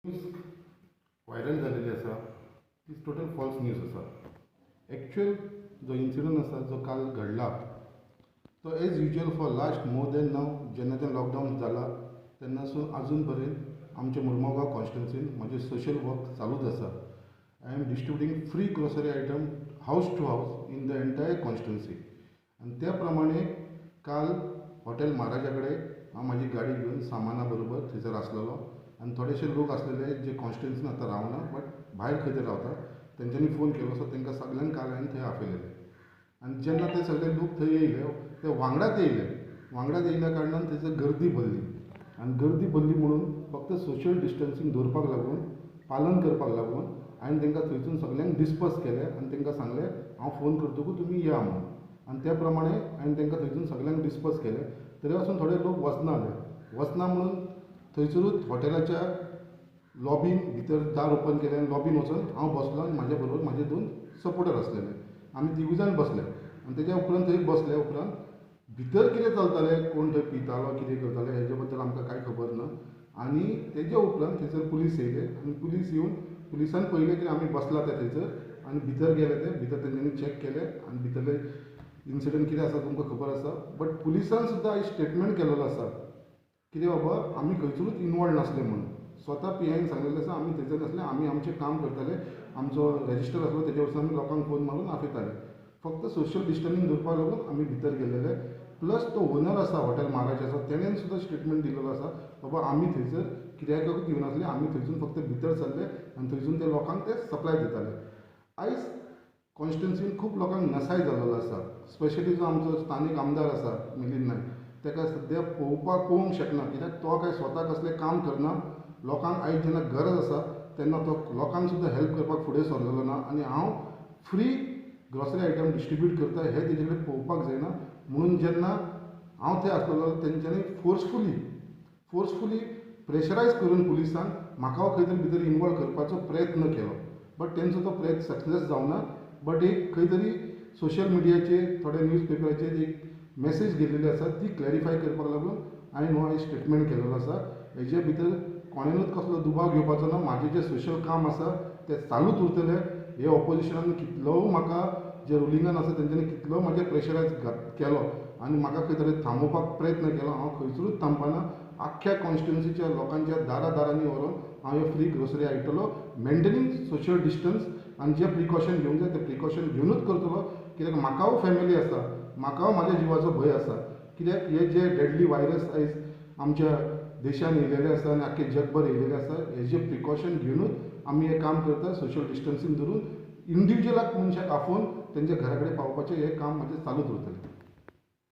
News viral जालेली आसा ती टोटल फॉल्स न्यूज आसा. एक्चुअल जो इन्सिडंट आसा जो काल घडला तो as usual for last more than now जेन्ना ते लॉकडावन जाला तेन्नासून आजून पर्यंत आमच्या मुरमुगांव कॉन्स्टिट्युन्सीन म्हजें सोशल वर्क चालूच आसा. I am distributing free grocery item house to house in the entire constituency. आनी त्या प्रमाणे काल हॉटेल महाराजा कडेन हांव म्हाजी गाडी घेवन सामाना बरोबर थंयसर आसलेलो आनी थोडेशे लोक आसलेले जे कॉन्स्टिट्युन्सीन आतां रावना बट भायर खंय तरी रावता, तेंच्यांनी फोन केलो. सो तांकां सगल्यांक काल हांवें थंय आपयलेले आनी जेन्ना ते सगळे लोक थंय येयले ते वांगडाच येयले. वांगडाच येयल्या कारणान थंयसर गर्दी भरली आनी गर्दी भरली म्हणून फक्त सोशल डिस्टन्सींग दवरपाक लागून, पालन करपाक लागून हांवें तांकां थंयसून सगल्यांक डिस्पर्स केले आनी तांकां सांगलें हांव फोन करतकूच तुमी या म्हणून. आनी त्या प्रमाणे हांवें तांकां थंयसून सगल्यांक डिस्पर्स केले. तरी पासून थोडे लोक वचना जाले. वचना म्हणून थंयसरूच हॉटेलाच्या लॉबीन भितर दार ओपन केलें आनी लॉबीन वचून हांव बसलो आनी म्हाज्या बरोबर म्हाजे दोन सपोर्टर आसलेले, आमी तिगूय जाण बसले. आनी तेज्या उपरांत थंय बसले उपरांत भितर कितें चलतालें, कोण थंय पितालो, कितें करताले हेजे बद्दल आमकां कांय खबर ना. आनी तेज्या उपरांत थंयसर पुलीस येयले आनी पुलीस येवन पुलिसान पळयलें की आमी बसला ते थंयसर आनी भितर गेले. ते भितर तेंच्यांनी चॅक केलें आनी भितरले इन्सिडंट कितें आसा तुमकां खबर आसा. बट पुलिसान सुद्दां आयज स्टेटमेंट केलेलो आसा कितें बाबा आमी खंयसरूच इनवॉल्व नासले म्हणून. स्वता पी आयन सांगलेलें आसा आमी थंयसर नासले, आमी आमचें काम करताले, आमचो रजिस्टर आसलो तेजे वरसून आमी लोकांक फोन मारून आपयताले. फक्त सोशल डिस्टन्सींग दवरपाक लागून आमी भितर गेल्लेले. प्लस तो ओनर आसा हॉटेल महाराजाचो तेणेन सुद्दां स्टेटमेंट दिलेलो आसा बाबा आमी थंयसर कित्याकूच येवनासले, आमी थंयसून फक्त भितर सरले आनी थंयसून ते लोकांक ते सप्लाय दिताले. आयज कॉन्स्टिट्युन्सीन खूब लोकांक नसाय जाल्लो आसा. स्पेशली जो आमचो स्थानीक आमदार आसा मिलिंद नायक ताका सद्या पळोवंक शकना कित्याक तो काय स्वता कसलें काम करना. लोकांक आयज जेन्ना गरज आसा तेन्ना तो लोकांक सुद्दां हेल्प करपाक फुडें सरलेलो ना आनी हांव फ्री ग्रॉसरी आयटम डिस्ट्रिब्यूट करता हें तेजे कडेन पळोवपाक जायना म्हणून जेन्ना हांव थंय आसलेलो तेंच्यांनी फोर्सफुली प्रेशरायज करून पुलिसांक म्हाका खंय तरी भितर इनवॉल्व करपाचो प्रयत्न केलो. बट तेंचो तो प्रयत्न सक्सेस जावना. बट एक खंय तरी सोशल मिडियाचेर थोडे न्यूज पेपराचेर एक मॅसेज गेल्लेली आसा ती क्लॅरिफाय करपाक लागून हांवें हो स्टेटमेंट केलेलो आसा. हेजे भितर कोणेनूच कसलो दुबाव घेवपाचो ना. म्हाजें जें सोशल काम आसा तें चालूच उरतलें. हे ऑपोजिशनान कितलो म्हाका जे रुलिंगान आसा तेंच्यांनी कितलो म्हाजेर प्रेशरायज केलो आनी म्हाका खंय तरी थांबोवपाक प्रयत्न केलो. हांव खंयसरूच थांबपाना. आख्ख्या कॉन्स्टिट्युन्सीच्या लोकांच्या दारा दारांनी व्हरोन हांव हे फ्री ग्रोसरी हाडटलो, मेंटेनींग सोशल डिस्टन्स आनी जे प्रिकॉशन घेवंक जाय ते प्रिकॉशन घेवनूच करतलो. कित्याक म्हाकाय फॅमिली आसा, म्हाका म्हाज्या जिवाचो भंय आसा. कित्याक हे जे डेडली व्हायरस आयज आमच्या देशान येयलेले आसा आनी आख्खे जगभर येयलेले आसा, हेजे प्रिकॉशन घेवनूच आमी हें काम करता. सोशल डिस्टन्सींग धरून इंडिविज्युअलाक मनशाक आपोवन तेंच्या घरा कडेन पावोवपाचें हें काम म्हाजें चालूच उरतलें.